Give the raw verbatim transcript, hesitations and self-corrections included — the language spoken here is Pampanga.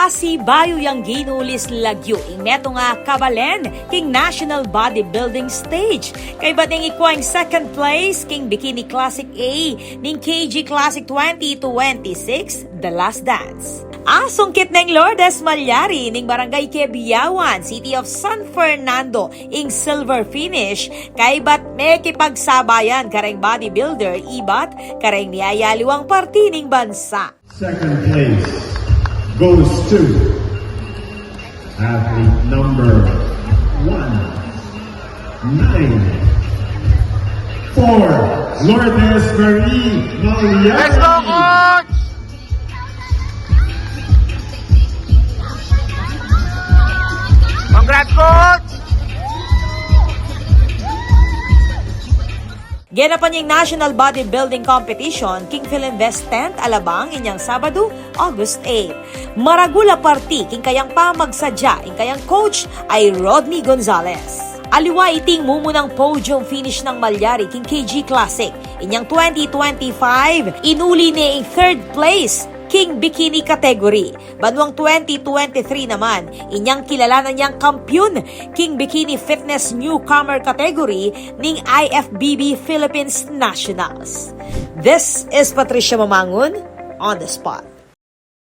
Asi bayu yang ginulis lagyu ing metung a kabalen king National Bodybuilding Stage. Kaybat neng ikwa ing second place king Bikini Classic A ning K G Classic twenty twenty-six, The Last Dance. Asungkit neng Lourdes Malyari ning Barangay Quebiawan, City of San Fernando, ing silver finish, kaybat mekipagsabayan kareng bodybuilder ibat kareng miyayaliwang parti ning bansa. Second place goes to athlete number one nine four, Lourdes Marie Malyari. Let's go, coach! Congrats, coach! Ganapan ya ing National Bodybuilding Competition king Filinvest Tent, Alabang, inyang Sabadu, August eight. Maragul a parti king kayang pamagsadya ing kayang coach a i Rodney Gonzalez. Aliwa iting mumunang podium finish nang Malyari king K G Classic inyang twenty twenty-five, inuli ne ing third place king bikini category. Banwang twenty twenty-three naman, inyang kilalanan yang kampiyon king Bikini Fitness Newcomer category ning I F B B Philippines Nationals. This is Patricia Mamangun on the spot.